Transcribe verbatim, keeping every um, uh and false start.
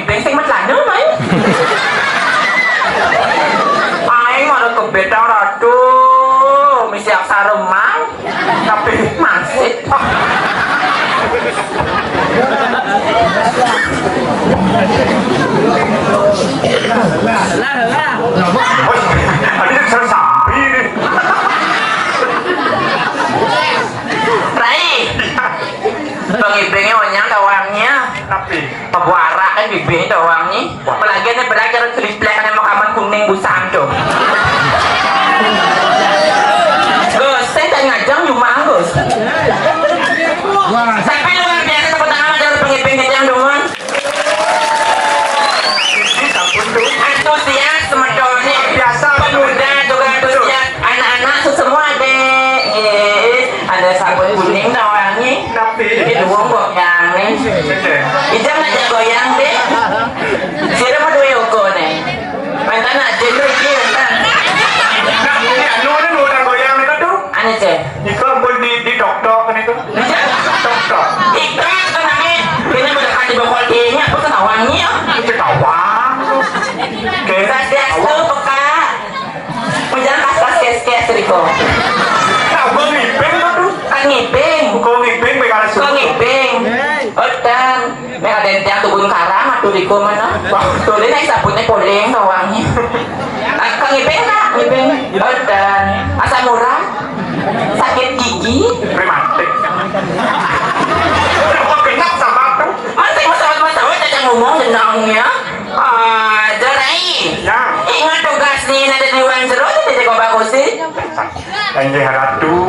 Beng sing metlana, mai. Aing mara kebeta ratu, misi aksara mang, tapi masih. Woi, ada yang salah sampai ini. Rai. Bang Ibengnya onyang tawangnya. Tapi. Pabuara kan bibir doang nih. Apalagi ini belajar triplek kan makaman kuning busang tuh. Gus, saya tak ngajang cuma Gus. Tapi luar biasa tepuk tangan ada pengipin kita yang doang. Antusias semetonnya biasa pemuda juga antusias anak-anak semua deh. Ada sabun kuning tawangi. Tapi. Ini dua kok yang nih. Ijam aja goyang deh. Sira mah dua yoko nih. Mantan aja lu iki mantan. Nah, ini anu ini udah goyang nih tuh. Aneh ceh. Iko pun di di dokter kan itu. Dokter. Ikat kan aneh. Kayaknya pada kali bokol dia apa ketahuannya? Ketahuan. Oke. Sadias tuh peka. Menjelang kas kas kes kes riko. Nah, gua ngiping tuh. Kan ngiping. Gua ngiping pegang. Gua ngiping. Odan. Nek ada yang tiang tubun karang atau di mana? Tuh, ini sabutnya poleng doangnya. Nah, ke ngiping tak? Ngiping. Odan. Asam urat. Sakit gigi. Rematik. Kok enak sama tuh? Masih masalah-masalah caca ngomong jenangnya. Ah, Dorai. Ya. Ingat tugas nih ada di uang jeruk itu di kau bagus sih. Enggih Ratu.